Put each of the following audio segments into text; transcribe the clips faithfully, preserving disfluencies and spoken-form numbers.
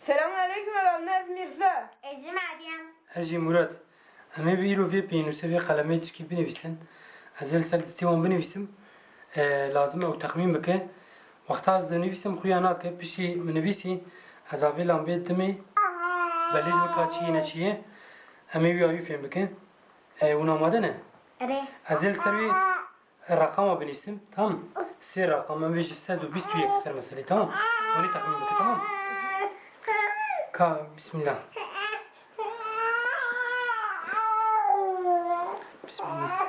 Selamun aleyküm, ev ne, ez Mirza. Ez jî Meryem. Ez jî Murat. Em ê bi îro vê pênûsê, vê qelemê tişkî binivîsin. Ez ê li ser distê wan binivîsim. E, lazim e ew texmîn bike. Wexta ez dinivîsim xuya nake, piştî min nivîsî, ez avê lambê dimê, belê dibika çi ye ne çi ye. Em ê wî awî fêm bikin. E, hûn amade ne? Erê. Ez ê li ser wî reqama binivîsim, tamam? Sê reqam, em vê ji sed û bîst û yek ser meselê, tamam? Hûn ê texmîn bikin, tamam? Ka, bismillah. Bismillah.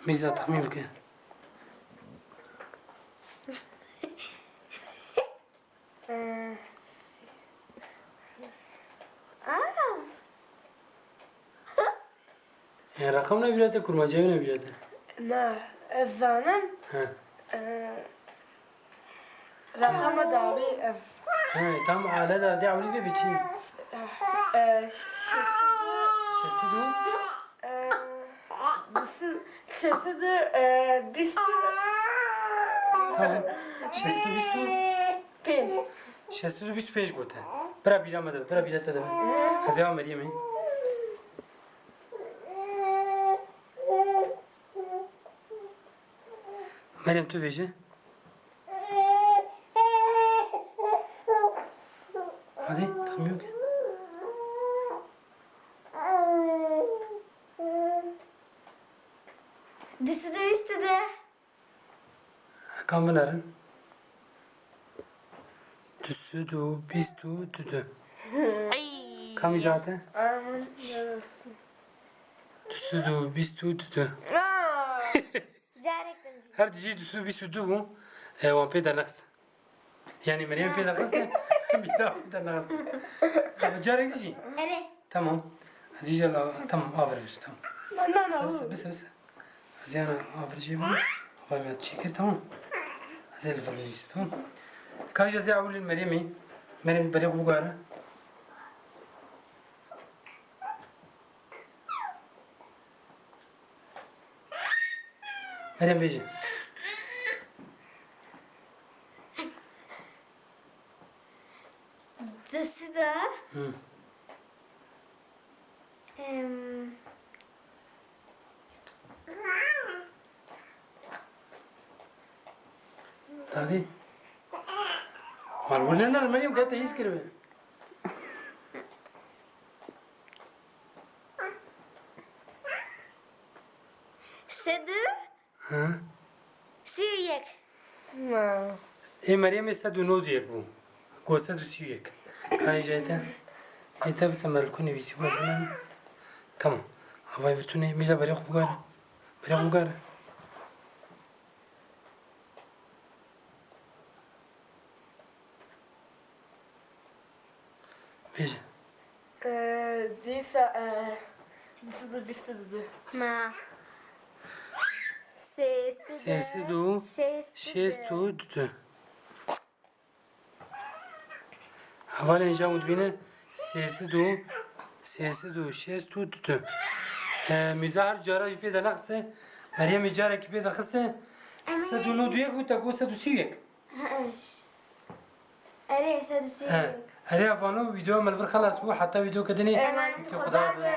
Mirza, texmîn bike. Ee, aa. E, reqam nebîre te, kurmancî nebîre te. Na, ez zanim. He. Ee, reqama dawî ev. He, tam ale derdê ewlî vê biçî. Ee, şeş sed û, şeş sed û? Ee, şeş sed û, ee, bîst û. Tamam. Şeş sed û bîst û? Pênc. Şeş sed û bîst û pênc gote. Bira bîra me de, bira bîra te de. Ez ê Meryemê. Meryem, tu vêje. Hadi, texmîn bike. Du sed û bîst û du. Kam binerin? Du sed û bîst û du. Ay. Kam îca te? Amin. Du sed û bîst û du. Aa. Carek din jî. Her du jî du sed û bîst û du bû. E, wan pê dernexisin. Yani Meryem pê derxiste, Mirza pê dernexisin. Carek din jî? Erê. Tamam. Ez îcar la, tamam, aferin, tamam. Na, na, na. Bise, bise, bise, bise. Ez yana aferin jê bû. Vay, me çêkir, tamam. Ez ê li vir nivîsim, tamam. Ka îcar ez ê ewil Meryemê. Meryem, belê xwe bigare. Meryem, bêje. Du sed û? Hı. Em. Dadî. Malbûne ne, Meryem, gete hîs kiribe. Sed û? Hı? Sî û yek. Na. Ê Meryemê sed û nod yek bû. Go sed û sî û yek. Hay jeyte. Ê te bise merko nivîsî var bine. Tamam. Havay virtune. Mirza, berê xwe bigare. Berê xwe bigare. Bêje. Ee, dîsa, ee, du sed û bîst û du. Na. Sê sed û, sê sed û şêst û du. Şêst û du. Hevalên ji wan dibîne sê sed û, sê sed û şêst û du. Ee, Mirza her cara jî pê dernexistiye. Meryemê carekî pê derxiste. Sed û nod û yek û te got sed û sî û yek. Erê, sed û sî û yek. He. Erê, avano, vîdeo me li vir xelas bû. Heta vîdeoke dinê. Emanetê Xuda be.